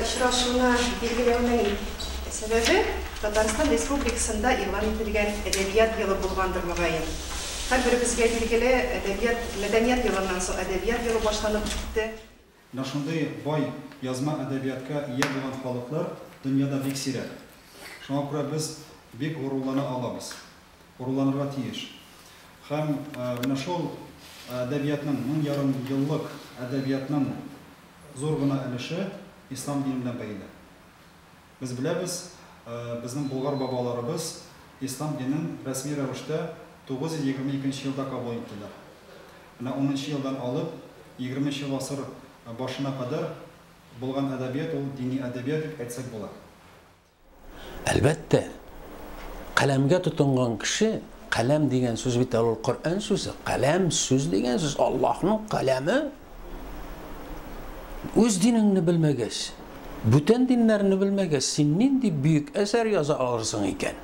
очрашуны билгеләүнең сәбәбе Татарстан Республикасында игълан ителгән Әдәбият елы булгандыр, мөгаен. Һәрберебезгә билгеле, әдәбият, мәдәният елыннан соң әдәбият елы башланып китте. Менә шундый бай язма әдәбиятка ия булган халыклар дөньяда бик сирәк. Шуңа күрә без бик горурлана алабыз. Горурланырга тиеш. Һәм менә шул әдәбиятның, 1500 еллык әдәбиятның зур гына өлеше ислам дине белән бәйле. Без беләбез, безнең болгар бабаларыбыз ислам динен рәсми рәвештә 922 нче елда кабул иттеләр. Менә унынчы елдан алып егерменче гасыр башына кадәр булган әдәбият ул дини әдәбият дип әйтсәк була. Әлбәттә, каләмгә тотынган кеше, каләм дигән сүз бит әле ул Коръән сүзе, каләм сүз дигән сүз, Аллаһның каләме. Үз динеңне белмәгәч, бүтән диннәрне белмәгәч, син нинди бөек әсәр яза алырсың икән?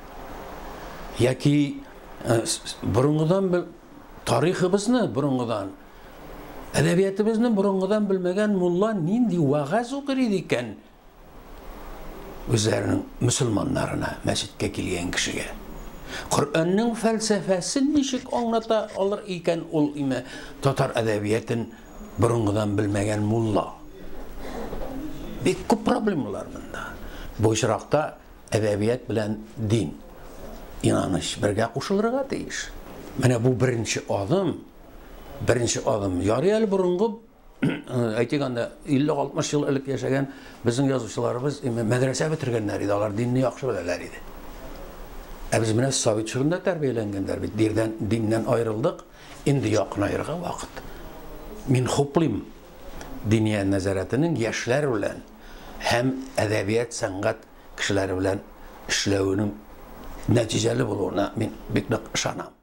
Яки э, борынгыдан тарихыбызны борынгыдан, әдәбиятыбызны борынгыдан белмәгән мулла нинди вәгазь укыр иде икән? Үзләренең мөселманнарына, мәчеткә килгән кешегә. Коръәннең фәлсәфәсен ничек аңлата алыр икән ул име татар әдәбиятын борынгыдан белмәгән мулла? Бик күп проблемалар монда. Бу очракта әдәбият белән дин, инаныч бергә кушылырга тиеш. Менә бу беренче адым, беренче адым. Ярый әле борынгы әйтик анда 50-60 ел элек яшәгән безнең язучыларыбыз мәдрәсә бетергәннәр иде, алар динне яхшы беләләр иде. Ә без менә совет чорында тәрбияләнгәннәр бит, дирдән, диннән аерылдык, инде якынаерга вакыт. Мин хуплыйм Диния нәзарәтенең яшьләр белән һәм әдәбият, сәнгать кешеләре белән эшләвенең нәтиҗәле булуына мин бик нык ышанам.